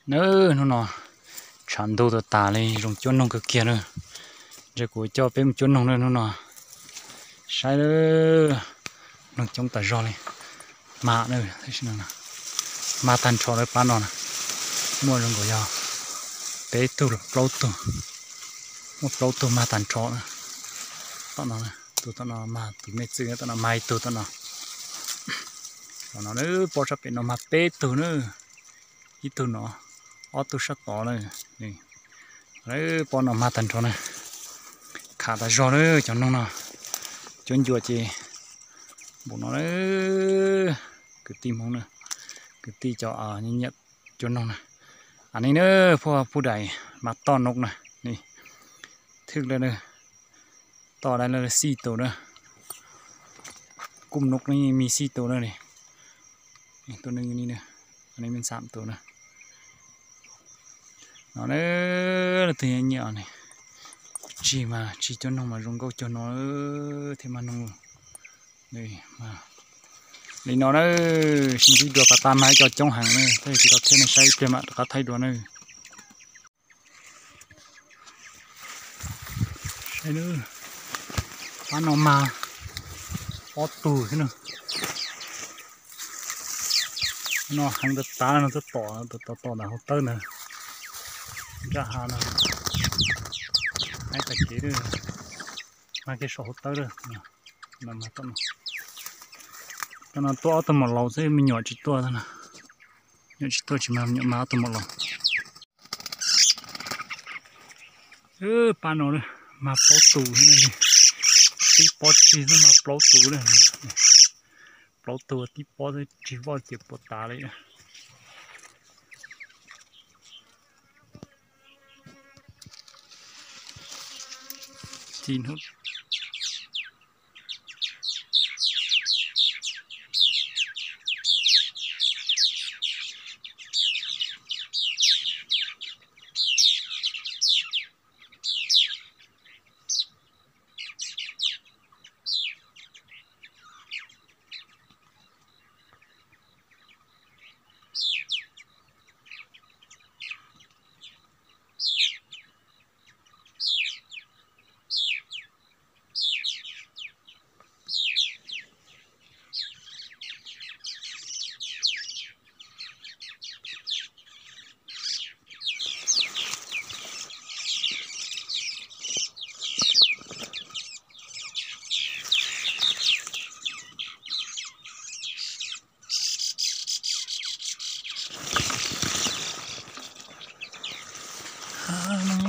Na, hnub no tshav ntuj tas tas li, zoo cuab noog kawg kiag na. Ntshe kuv coj peb mus cuab noog na hnub no. Saib, noog coob tas zog li. Mag na, mag tag nrho lawm pab no na. Muaj zoo nkaus yog peb tug los plaub tug. Muaj plaub tug mag tag nrho na. Tom no, tus tom no mag, tus me txwj tom no mag ib tug tom no. Tom no na, pob sab pem no mag peb tug na. Ib tug no, ob tug sab tod na. Pob no mag tag nrho na. Khav tas zog na cov noog no. Cuab ncua ces npaum no na. Kwv tij Hmoob na, kwv tij cov nyiam cuab noog na. Aws, nej na, phuj phuj daim mas toj noog na, thwj lawm na. Toj lawm xij tus na. Kuj noog ne, me xij tus na. Tus ne, me xaam tus na. No na, leej twg nyiam ne, tsij mas tsij cuab noog mas zoo nkauj cuag no thiab mas noog. Li no na, sib ntsib dua pas tag mas ib co coob heev na, tab sis tsis tau thaij nej saib, ib pliag mam rov qab thaij dua na. Saib, pab no mag ob tug thiab na. No heev tas tas no, tuaj tom, tom tom ntawm hauv tawb ntawd, nraj hav no, haib tag kev, mag kiag saum hauv tawb lawm. Cov no tuaj ob tug maum laus xwb, me nyuam tsis tuaj, me nyuam tsis tuaj, tsis mag, me nyuam mag ob tug maum laus. Pab no mag plaub tus, tib pob tsig xwb mag plaub tus na. Plaub tug tib pob xwb, tsig voj ces puas tas li.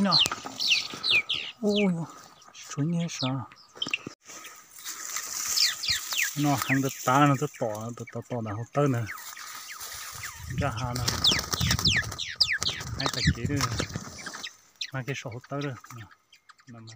No, tshuav nyiaj sav. No heev tas tas no, tuaj tom, tom tom ntawm hauv tawb ntawd, nraj hav no, haib tag kev, mag kiag saum hauv tawb lawm.